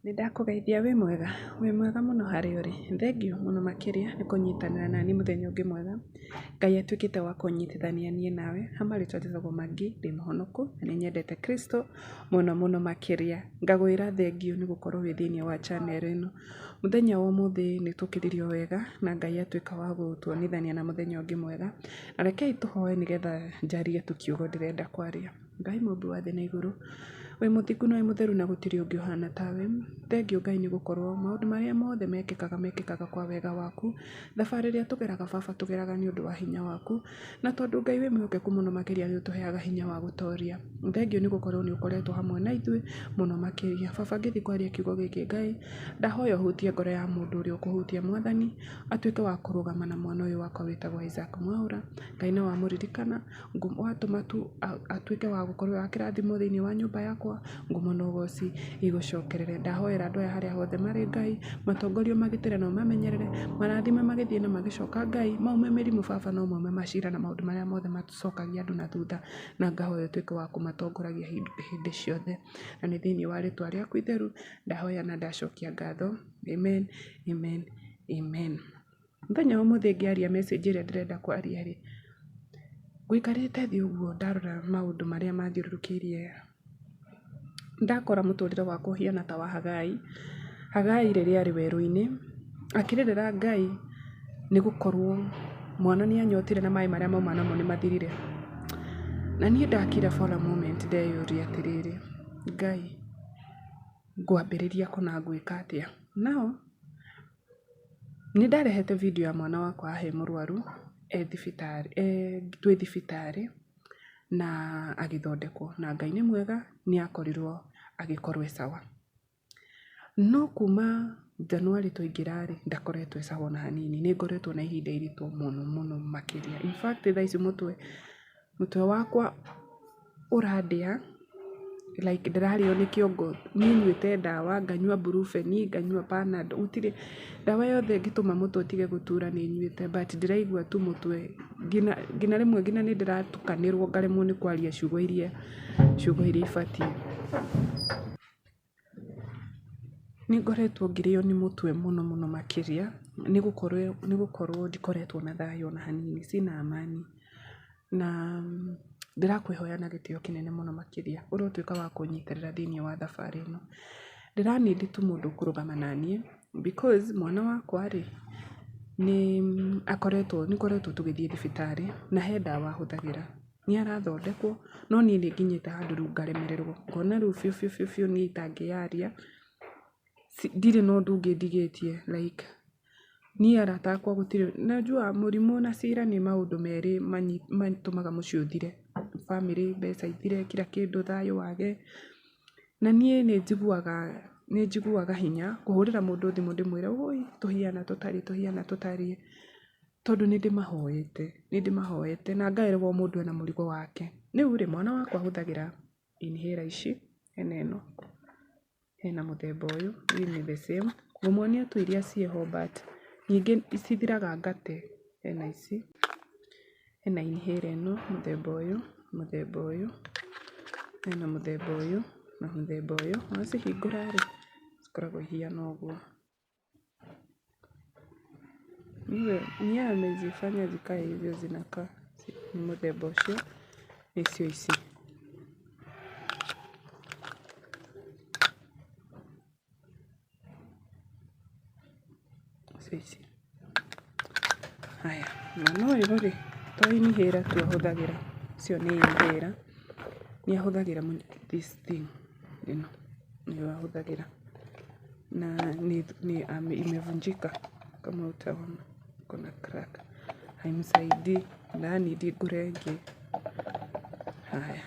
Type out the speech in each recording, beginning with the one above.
Nĩndakũgeithia wĩ mwega? Wĩ mwega mũno harĩa ũrĩ, thengiũ mũno makĩria nĩ kũnyitanĩra naniĩ mũthenya ũngĩ mwega, Ngai atuĩkĩte wa kũnyitithania niĩ nawe, ha marĩtwa njĩtagwo Maggie, ndĩ mũhonoku na nĩ nyendete Kristo mũno mũno makĩria, ngagwĩra thengiũ nĩ gũkorwo wĩ thĩiniĩ wa channel ĩno, mũthenya wa ũmũthĩ nĩ tũkĩririe wega na Ngai atuĩka wa gũtuonithania na mũthenya ũngĩ mwega, na rekei tũhoe nĩgetha njarie tũkiugo ndĩrenda kwaria. Ngai mũmbi wa thĩ na igũrũ, wĩ mũthingu na wĩ mũtheru na gũtirĩ ũngĩ ũhana tawe, thengiũ Ngai nĩ gũkorwo maũndũ marĩa mothe mekĩkaga mekĩkaga kwa wega waku, thabarĩ ĩrĩa tũgeraga baba tũgeraga nĩ ũndũ wa hinya waku, na tondũ Ngai wĩ mwĩhokeku mũno makĩria nĩ ũtũheaga hinya wa gũtoria, thengiũ nĩ gũkorwo nĩ ũkoretwo hamwe na ithuĩ mũno makĩria. Baba ngĩthiĩ kwaria kiugo gĩkĩ Ngai, ndahoya ũhutie ngoro ya mũndũ ũrĩa ũkũhutia Mwathani, atuĩke wa kũrũgama na mwana ũyũ wakwa wĩtagwo Isaac Mwaũra, Ngai nĩ wamũririkana, watũma tu atuĩke wa gũkorwo e wa kĩrathimo thĩiniĩ wa nyũmba yakwa, ngumo na ũgoci igũcokerere. Ndahoera andũ aya harĩa hothe marĩ Ngai, matongorie ũmagitĩre na ũmamenyerere, marathime magĩthiĩ na magĩcoka Ngai, maume mĩrimũ baba na ũmaume macira na maũndũ marĩa mothe macokagia andũ na thutha, na ngahoya ũtuĩke wa kũmatongoragia hĩndĩ ciothe, na nĩ thĩiniĩ wa rĩtwa rĩaku itheru, ndahoya na ndacokia ngatho, amen, amen, amen. Mũthenya wa ũmũthĩ ngĩaria message ĩrĩa ndĩrenda kwaria rĩ, ngũikarĩte thĩ ũguo ndarora maũndũ marĩa mathiũrũrũkĩirie, ndakora mũtũrĩre wakwa ũhiana ta wa Hagai. Hagai rĩrĩa arĩ werũ-inĩ, akĩrĩrĩra Ngai nĩ gũkorwo mwana nĩ anyotire na maĩ marĩa mauma namo nĩ mathirire. Na niĩ ndakira for a moment ndeyũria atĩrĩrĩ, Ngai ngwambĩrĩria kũ na ngwĩka atĩa? Now, nĩ ndarehete video ya mwana wakwa e mũrwaru e thibitarĩ, twĩ thibitarĩ na agĩthondekwo na Ngai nĩ mwega nĩ akorirwo agĩkorwo e sawa. No kuma January twaingĩra rĩ, ndakoretwo e sawa ona hanini, nĩ ngoretwo na ihinda iritũ mũno mũno makĩria. In fact thaa ici mũtwe, mũtwe wakwa ũrandĩa like ndĩrarĩo nĩ kĩongo, niĩ nyuĩte ndawa, nganyua Brufen, nganyua Panadol, gũtirĩ ndawa yothe ĩngĩtũma mũtwe ũtige gũtura nĩ nyuĩte but ndĩraigua tu mũtwe nginya rĩmwe nginya nĩ ndĩratukanĩrwo ngaremwo nĩ kwaria ciugo iria ibatiĩ. Nĩ ngoretwo ngĩrĩo nĩ mũtwe mũno mũno makĩria, nĩ gũkorwo ndikoretwo na thayũ ona hanini, sina amani. Na ndĩrakwĩhoya na gĩtĩo kĩnene mũno makĩria, ũrotuĩka wa kũnyitĩrĩra thĩiniĩ wa thabarĩ ĩno. Ndĩra need tu mũndũ ũkũrũgama naniĩ because mwana wakwa rĩ, nĩ akoretwo nĩ ngoretwo tũgĩthiĩ thibitarĩ na he ndawa ahũthagĩra. Nĩ arathondekwo, no niĩ nĩ nginyĩte handũ rĩu ngaremererwo, ngona rĩu biũ biũ biũ biũ niĩ itangĩyaria, ndirĩ na ũndũ ũngĩ ndigĩtie like niĩ arata akwa gũtirĩ, najua mũrimũ na cira nĩ maũndũ merĩ matũmaga mũciĩ ũthire, bamĩrĩ mbeca ithire, kila kĩndũ, thayũ wage. Na niĩ nĩ njiguaga hinya kũhũrĩra mũndũ thimũ ndĩmwĩre wũi tũhiana tũtariĩ tũhiana tũtariĩ, tondũ nĩ ndĩmahoete, nĩ ndĩmahoete na ngaĩrwo o mũndũ ena mũrigo wake. Rĩu rĩ, mwana wakwa ahũthagĩra inhaler ici, hena ĩno, hena mũthemba ũyũ, hii ni the same, ngũmuonia tu iria ciĩho but nyingĩ cithiraga ngate, hena ici, hena inhaler ĩno mũthemba ũyũ, mũthemba ũyũ, hena mũthemba ũyũ na mũthemba ũyũ, wacihingũra rĩ, cikoragwo ihiana ũguo. Niye amezifanya zikae hivyo zinakaa, nĩ mũthemba ũcio, nĩcio ici. Nĩcio ici. Haya, mwana ũyũ rĩ, to inhaler tu ahũthagĩra, icio nĩ inhaler, nĩ ahũthagĩra this thing ĩno nĩyo ahũthagĩra na nĩ imevunjika kama utaona iko na crack haimsaidii ndĩra need ngũre ĩngĩ. Haya,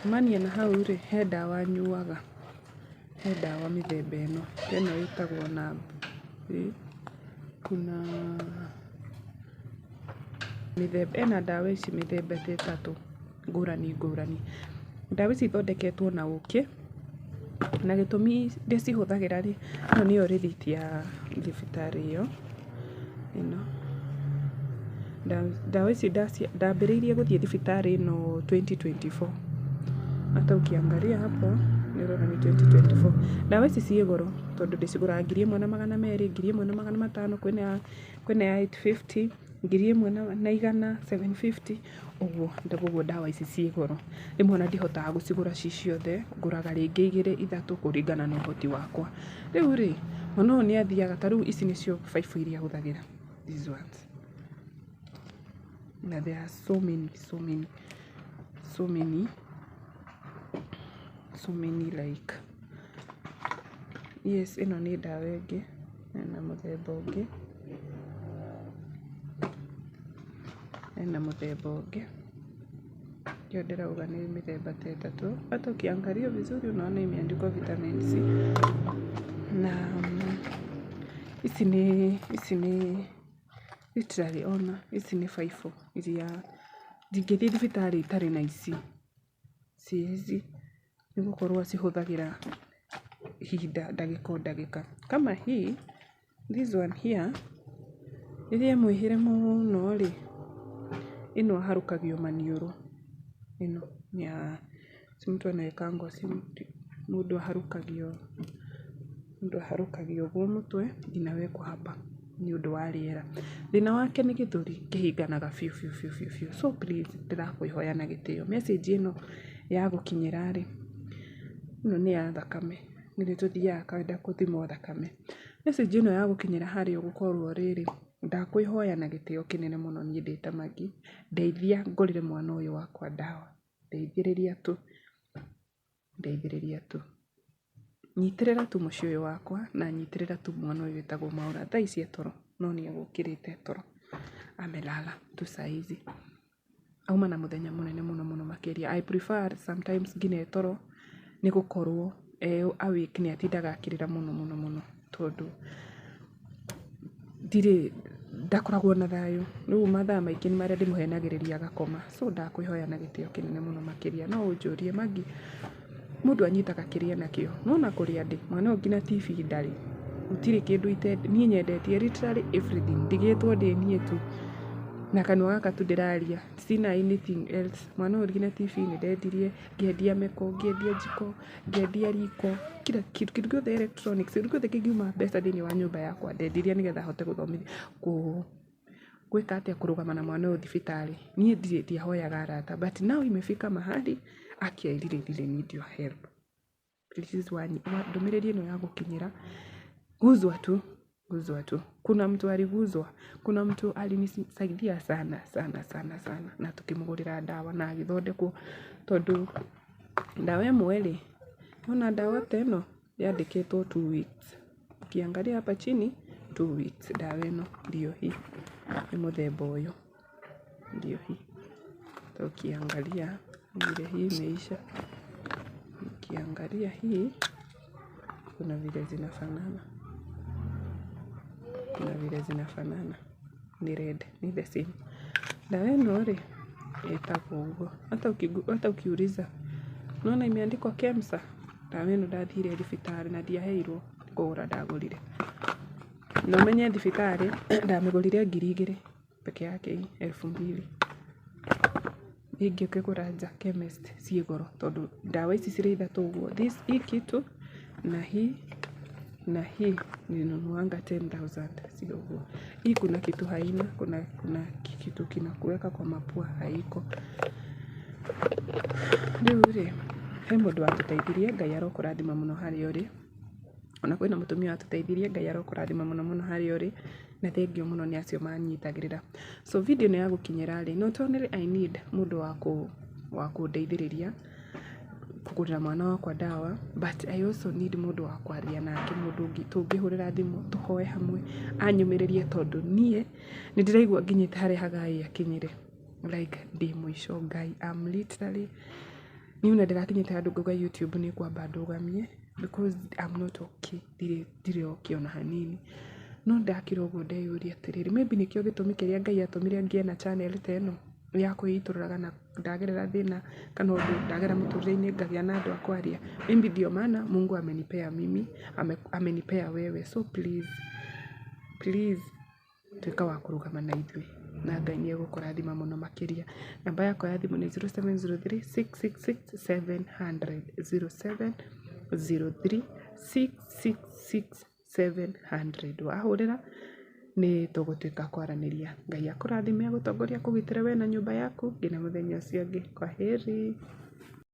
kumania na hau rĩ, he ndawa nyuaga, he ndawa mĩthemba ĩno, ĩno ĩtagwo kuna mĩthemba ĩna ndawa ici mĩthemba ta ĩtatũ ngũrani ngũrani. Ndawa ici ithondeketwo na ũkĩ, na gĩtũmi ndĩcihũthagĩra rĩ, ĩno nĩyo rĩthiti ya thibitarĩ ĩyo, ĩno. Ndawa ici ndambĩrĩirie gũthiĩ thibitarĩ ĩno 2024. Hata ukiangalia hapo. Nĩ ũrona nĩ 2024. Ndawa ici ciĩ goro tondũ ndĩcigũraga 1200, 1500, kwĩna ya 850, 1100, 750 ũguo. Koguo ndawa ici ciĩ goro. Rĩmwe ona ndihotaga gũcigũra ci ciothe, ngũraga rĩngĩ igĩrĩ ithatũ kũringana na ũhoti wakwa. Rĩu rĩ, mwana ũyũ nĩ athiaga, ta rĩu ici nĩcio baibũ iria ahũthagĩra, these ones. Na there are so many, so many, so many, so many like, yes, ĩno nĩ ndawa ĩngĩ, ĩna mũthemba ũngĩ, ĩna mũthemba ũngĩ. Ĩyo ndĩrauga nĩ mĩthemba ta ĩtatũ. Hata ukiangalia vizuri unaona imeandikwa vitamin C. Na ici nĩ literally ona ici nĩ baibũ iria ndingĩthiĩ thibitarĩ itarĩ na ici. Siezi, nĩ gũkorwo acihũthagĩra ihinda ndagĩka o ndagĩka. Kama hii, this one here, rĩrĩa ĩmwĩhĩre mũno rĩ, ĩno aharũkagio maniũrũ. Ĩno nĩ ya si mtu anaekangwa, si mũndũ aharũkagio, mũndũ aharũkagio ũguo mũtwe inawekwa hapa nĩ ũndũ wa rĩera. Thĩna wake nĩ gĩthũri kĩhinganaga biũ biũ biũ biũ. So please ndĩrakwĩhoya na gĩtĩo, message ĩno yagũkinyĩra rĩ, ĩno nĩ ya thakame, nĩ tũthiaga kwenda gũthimwo thakame. Message ĩno yagũkinyĩra harĩa ũgũkorwo rĩrĩ, ndakwĩhoya na gĩtĩo kĩnene mũno niĩ ndĩ ta Maggie, ndeithia ngũrĩre mwana ũyũ wakwa ndawa. Ndeithĩrĩria tu, ndeithĩrĩria tu. Nyitĩrĩra tu mũciĩ ũyũ wakwa na nyitĩrĩra tu mwana ũyũ wĩtagwo Maura. Thaa ici e toro no nĩ egũkĩrĩte toro, amelala tu saa hizi. Auma na mũthenya mũnene mũno mũno makĩria. I prefer sometimes nginya e toro nĩ gũkorwo e awake nĩ atindaga akĩrĩra mũno mũno mũno tondũ ndirĩ ndakoragwo na thayũ. Rĩu mathaa maingĩ nĩ marĩa ndĩmũhenagĩrĩria agakoma. So ndakwĩhoya na gĩtĩo kĩnene mũno makĩria. No ũnjũrie Maggie, mũndũ anyitaga kĩrĩa enakĩo. Nĩwona kũrĩa ndĩ, mwana ũyũ nginya TV ndarĩ. Gũtirĩ kĩndũ niĩ nyendetie literally everything. Ndigĩtwo ndĩ niĩ tu. Na kanua gaka tu ndĩraria. Sina anything else. Mwana ũyũ nginya TV nĩ ndendirie, ngĩendia meko, ngĩendia njiko, ngĩendia riko, kila kitu, kĩndũ gĩothe electronics, kĩndũ gĩothe kĩngiuma mbeca thĩinĩ wa nyũmba yakwa ndendirie nĩgetha hote gũthomithia, gwĩka atĩa, kũrũgama na mwana ũyũ thibitarĩ. Niĩ ndirĩ ndiahoyaga arata but now imefika mahali aki I really really need your help. Please ndũmĩrĩri ĩno ya gũkinyĩra, guzwa tu, guzwa tu. Kuna mtu aliguzwa, kuna mtu alinisaidia sana sana sana sana na tukĩmũgũrĩra ndawa na agĩthondekwo tondũ ndawa ĩmwe rĩ, wona ndawa ta ĩno yandĩkĩtwo 2 weeks. Ukiangalia hapa chini, 2 weeks ndawa ĩno ndio hii, nĩ mũthemba ũyũ, ndio hii. Ukiangalia vile hii imeisha, ukiangalia hii kuna vile zinafanana, kuna vile zinafanana, ni red, ni the same. Ndawa ĩno rĩ, ĩtagwo ũguo. Hata ukiuliza, unaona imeandikwa KEMSA. Ndawa ĩno ndathire thibitarĩ na ndiaheirwo, kũgũra ndagũrire. Na ũmenye thibitarĩ ndamĩgũrire 2000 peke yake hii, 2000. Ingĩ ũkĩgũra nja chemist ciĩ goro tondũ ndawa ici cirĩ ithatũ ũguo, this hii kitu na hii na hii nilinunuanga 10,000 sio ũguo. Hii kuna kitu haina, kuna kitu kinakuweka kwa mapua haiko. Rĩu rĩ, he mũndũ watũteithirie, Ngai arokũrathima mũno harĩa ũrĩ. Ona kwĩna mũtumia watũteithirie, Ngai arokũrathima mũno mũno harĩa ũrĩ. Na thengiũ mũno nĩ acio manyitagĩrĩra. So video ĩno ya gũkinyĩra rĩ, not only I need mũndũ wa kũndeithĩrĩria kũgũrĩra mwana wakwa ndawa, but I also need mũndũ wa kwaria nake, mũndũ tũngĩhũrĩra thimũ tũhoe hamwe, anyũmĩrĩrie tondũ niĩ nĩ ndĩraigua nginyĩte harĩa Hagai akinyire. Like ndĩ mũico Ngai, I'm literally, niĩ ona ndĩrakinyĩte handũ ngauga YouTube nĩ ngwamba ndũgamie because I'm not okay, ndirĩ okay ona hanini. No ndakira ũguo ndeyũria atĩrĩrĩ, maybe nĩkĩo gĩtũmi kĩrĩa Ngai atũmire ngĩe na channel ta ĩno ya kwĩitũrũraga na ndagerera thĩna kana ũndũ ndagera mũtũrĩre-inĩ ngagĩa na andũ a kwaria. Maybe ndio maana Mungu amenipea mimi, amenipea wewe. So please, please tuĩka wa kũrũgama na ithuĩ na Ngai nĩ egũkũrathima mũno makĩria. Namba yakwa ya thimũ nĩ 0703 666 700, 03 666 700. Wahũrĩra nĩ tũgũtuĩka kwaranĩria. Ngai akũrathime, agũtongorie, akũgitĩre we na nyũmba yaku nginya mũthenya ũcio ũngĩ. Kwaheri.